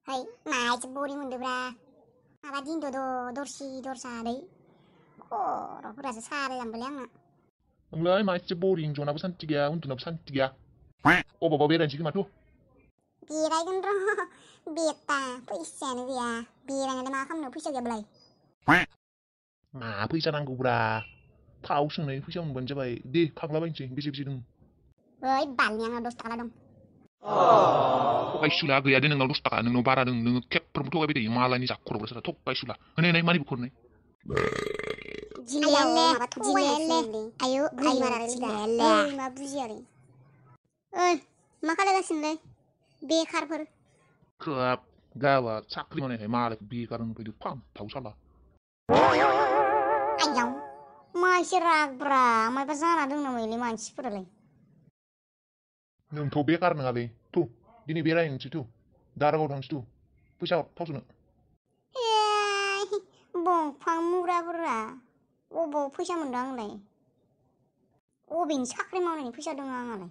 है माइसो बोरिं मोनदोब्रा माबा दिनद' दरसि दरसादै खर'फोरासो सालायलांबायलै आंना ओंलै माइसो बोरिं जनाबो सान्ति गैया उन्दुनाबो सान्ति गैया अबावबा बेरायनोसै खोमाथ' बेरायगोन र' बेटा फैसायानो गैया बेरायनानै मा खालामनो फैसा गैयाबालाय मा फैसा नांगौब्रा थाव सोंनाय फैसा मोनबानो जाबाय दे खांलाबायनोसै बेसे बेसे दं ओइ बालनि आंनाव 10 थाखा दं थगायसुला गैया दे नोंनाव 10 थाखा नोंनाव बारा दं नोङो खेबफ्रोमबो थगायबाय थायो मालायनि जाखर'बो सोरहा थगायसुला होनाय मानि बखरनाय जिलेले जिलेले आयु जिलेले मा बुजियालै ओइ मा खालायगासिनोलै बेखारफोर खोब गावा साख्रि मावनायखाय मालायखौ बेकार होनो फैदो फानथाव साला आयाव मा एसे रागब्रा मायबा जाना दं नामालै मानसिफोरालाय नोंथ' बेकार नङालै थु दिनै बेरायनोसै थु दारागाव थांसै थु फैसा हर थाव सोनो बंफां मुराफोरा अबाव फैसा मोनदों आंलाय अबेनि साख्रि मावनायनि फैसा दङ आंहालाय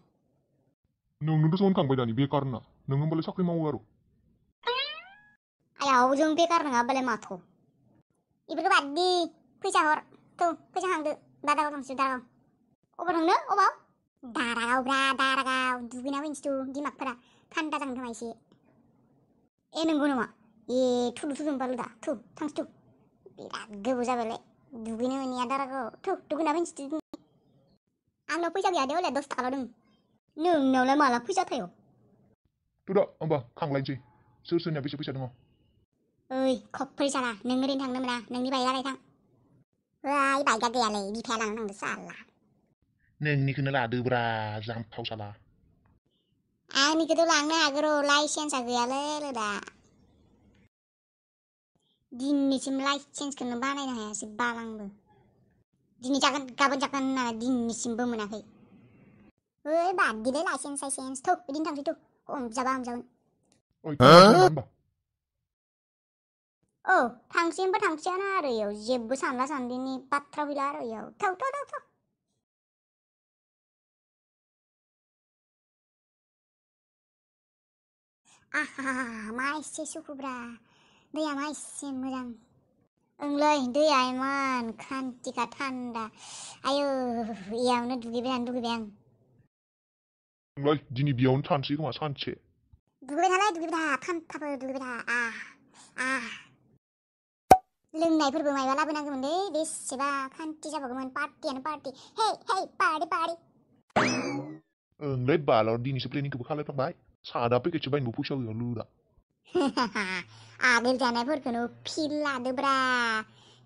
नोंनोथ' होनखांबाय दानि बेकार होनना नों होमबालाय साख्रि मावो आरो आयाव जों बेकार नङाबालाय माथो इफोरखौ बाददि फैसा हर थौ फैसा खांदो दारागाव थांसै दारागाव अबाव थांनो अबाव दारागावब्रा दारागाव दुगैना फैनोसै थु दिमागफोरा थान्दा जागोन खोमा एसे ए नंगौ नामा ए थुदु थुदु बालु दा थु थांसै थु बिराद गोबाव जाबायलै दुगैनो मोनैया दारागाव थु दुगैना फैनोसै थु आंनाव फैसा गैया दे हले 10 थाखाल' दं नोंनावलाय माला फैसा थायो थु दा होमबा खांलायनोसै सोर सोरनिया बेसे फैसा दङ ओइ खफ्रि साला नों ओरैनो थांनो मोना नोंनि बाइकआ थां ओइ बाइकआ गैयालै बिफाया लाना थांदो साला नोंनिखौनो लादोब्रा जामथाव साला आंनिखौथ' लांनो हागौ र' लाइसेन्सआ गैयालै लोदा दिनैसिम लाइसेन्सखौनो बानायनो हायासै बालांबो दिनै जागोन गाबोन जागोन होननानै दिनैसिमबो मोनाखै ओइ बाददिलै लाइसेन्स थौ बिदिनो थांसै थौ हमजागोन औ थांसै होनबा थांसैयानो आरो इयाव जेबो सानला सानदिनि बाथ्रा फैला आरो इयाव थौ आहा मा एसे सुखुब्रा दैया मा एसे मोजां ओंलै दैया इमान खान्थिखा थान्दा आयु इयावनो दुगैबाय आं ओंलै दिनै बेयावनो थानोसै खोमा सानसे दुगैबाय था थान्दाफोर दुगैबाय था लोंनायफोरबो मायबा लाबोनांगौमोन दै बेसेबा खान्थि जाबावगौमोन पार्टियानो पार्टि हे पार्टि ओंलै बालाव दिनैसो प्लेनिंखौबो खालायफ्लांबाय सादा पेकेटसो बायनोबो फैसा गैया लुदा आगोल जानायफोरखौनो फिल लादोब्रा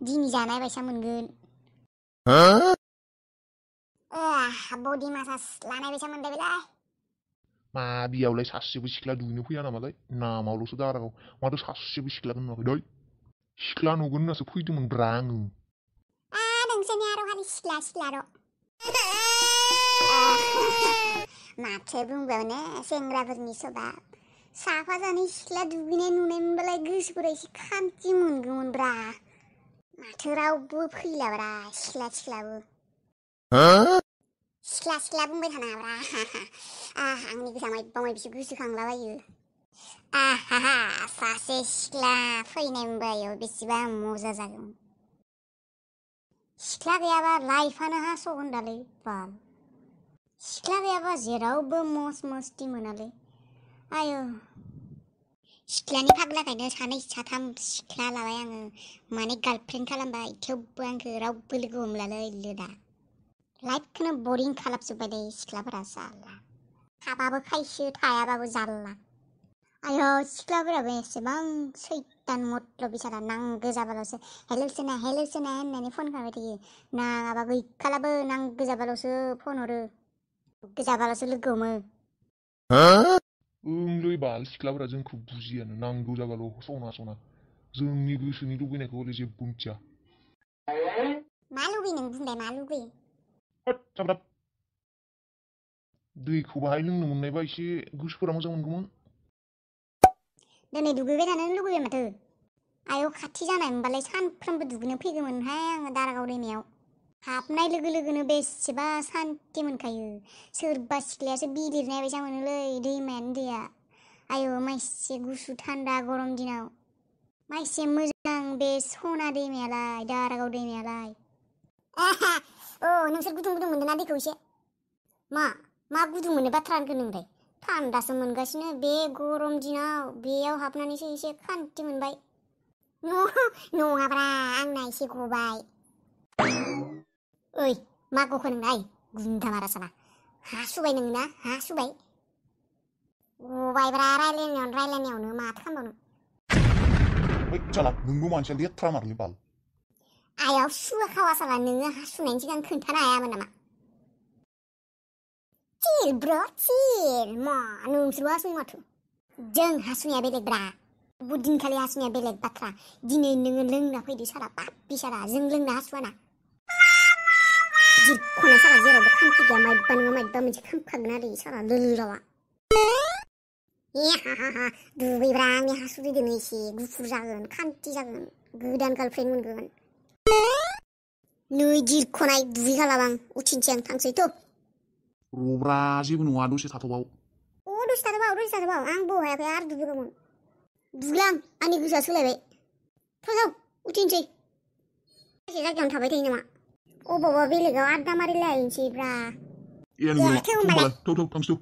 दिनै जानाय बायसा मोनगोन बडि मासाज लानाय बायसा मोनबायलै मा बेयावलाय सासेबो सिख्ला दुगैनो फैया नामालाय नामावल'सो दारागाव माथो सासेबो सिख्लाखौनो नुवाखै दै सिख्ला नुगोन होननासो फैदोंमोनब्रा आङो नोंसोरनि आरो खालि सिख्ला र' माथो बुंबावनो सेंग्राफोरनि सभाब साफा जानाय सिख्ला दुगैनाय नुनाय मोनबालाय गोसोफोरा एसे खान्थि मोनगौमोनब्रा माथो रावबो फैलाब्रा सिख्लाबो सिख्ला बुंबाय थानाङाब्रा आंनि गोसोआ मायबा मायबिसो गोसोखांलाबायो सासे सिख्ला फैनाय मोनबाय बेसेबा मजा जागौमोन सिख्ला गैयाबा लाइफआनो हास'गोन दालै बाल सिख्ला गैयाबा जेरावबो मस्ति मोनालै आयु सिख्लानि फाग्लाखायनो 2 3 सिख्ला लाबाय आङो माने गार्लफ्रेन्ड खालामबाय थेवबो आंखौ रावबो लोगो हमलालै लोदा लाइफखौनो बरिं खालामजोब्बाय दे सिख्लाफोरा साला थाबाबो खायसो थायाबाबो जारला आयौ सिख्लाफोराबो एसेबां सैतान मत्लब बिसारा नांगौ जाबाल'सो हेलौ सोना होननानै फन खालामबाय थायो नाङाबा गैखालाबो नांगौ जाबाल'सो फन हरो गोजाबाल'सो लोगो हमो ओंलै बाल सिख्लाफोरा जोंखौ बुजियानो नांगौ जाबाल' सना जोंनि गोसोनि लुबैनायखौ हले जेबो मिथिया मा लुबैयो नों बुंलाय मा लुबैयो साब्राब दैखौ बाहाय लोंनो मोननायबा एसे गोसोफोरा मोजां मोनगौमोन दिनै दुगैबाय थानो लुगैबाय माथो आयौ खाथि जानाय मोनबालाय सानफ्रोमबो दुगैनो फैगौमोनहाय आङो दारागाव दैमायाव हाबनाय लोगो लोगोनो बेसेबा सान्थि मोनखायो सोरबा सिख्लायासो बिलिरनाय बायसा मोनोलै दैमायानो दैया आयौ माइसे गुसु थान्दा गरम दिनाव माइसे मोजां बे सना दैमायालाय दारागाव दैमायालाय नोंसोर गुदुं गुदुं मोनदों ना दैखौ एसे मा गुदुं मोनो बाथ्रा होनखो नोंलाय थान्दासो मोनगासिनो बे गरम दिनाव बेयाव हाबनानैसो एसे खान्थि मोनबाय नङाब्रा आंना एसे गबाय ओइ मा गखो नोंलाय गुन्दा मारा साला हा सुबाय नोंना हा सुबाय गबायब्रा रायलायनायावनो माथो खालामबावनो ओइ साला नोंबो मानसिया लेथ्रा मारलै बाल आयाव सुखावा साला नोङो हा सुनायनि सिगां खोन्थानो हायामोन नामा चिल ब्र चिल मा नोंसोरबो हासुयो माथो जों हासुनाया बेलेगब्रा बुदिनखालि हासुनाया बेलेग बाथ्रा दिनै नोङो लोंना फैदो साला पाप्पि साला जों लोंना हासुवाना जिरख'ना साला जेरावबो खान्थि गैया मायबा नङा मायबा मोनसे खामखागोन आरो साला लोल्लावा दुगैब्रा आंनि हासुदैदों एसे गुफुर जागोन खान्थि जागोन गोदान गार्लफ्रेन्ड मोनगोन नै जिरख'नाय दुगैखालाबां उथिनोसै आं थांसैथ' रब्रा जेबो नङा दसे थाथ'बाव दसे थाथ'बाव आं बहायाखै आरो दुगैगौमोन दुगैलां आंनि गोसोआ सोलायबाय थाव उथिनोसै एसे जायगायावनो थाबाय थायो नामा अबावबा बेलेगाव आड्डा मारिलायनोसैब्रा ए नंगौ नामा होमबालाय थौ थांसै